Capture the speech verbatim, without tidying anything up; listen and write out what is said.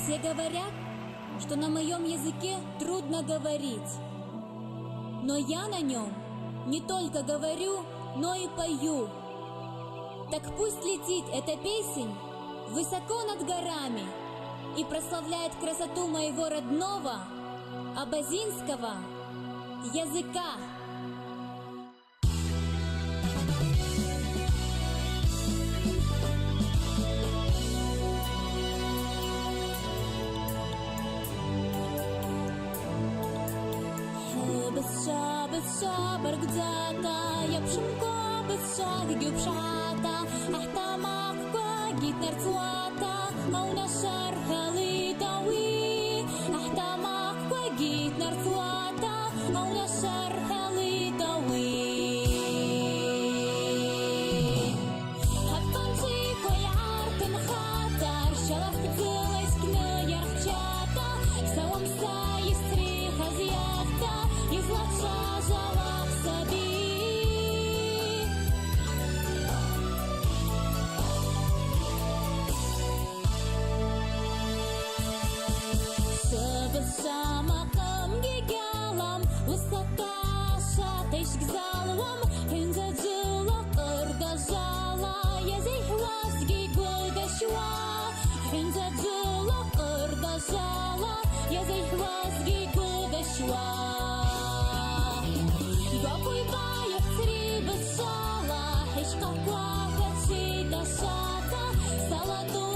Все говорят, что на моём языке трудно говорить. Но я на нём не только говорю, но и пою. Так пусть летит эта песнь высоко над горами и прославляет красоту моего родного абазинского языка. Хӏы бызшва, бызшва баргвдзата, йапшымкӏва бызшва гьгьупшгӏата, ахӏтамакъквагьи тнарцуата, аунашвархӏалитӏ ауи. Ахӏтамакъквагьи тнарцуата, аунашвархӏалитӏ ауи. Хӏаппанчӏвиква йгӏартынхата, рщалахь хъвдзыла йсквны йархчата, сауамса йсцӏрихаз йагъта, йызлачважвауа саби. Сыбызшва макъамгьи гьалам, уыста тӏашата йшгьзалуам, хӏвындзаджвыла къырдажвала йазайхӏвуазгьи гвыдащуа, хӏвындзаджвыла къырдажвала йазайхӏвуазгьи гвыдащуа. Гвапуйбайа хӏцри бызшвала, хӏыщхъаква хӏвачи тӏашата, салатӏу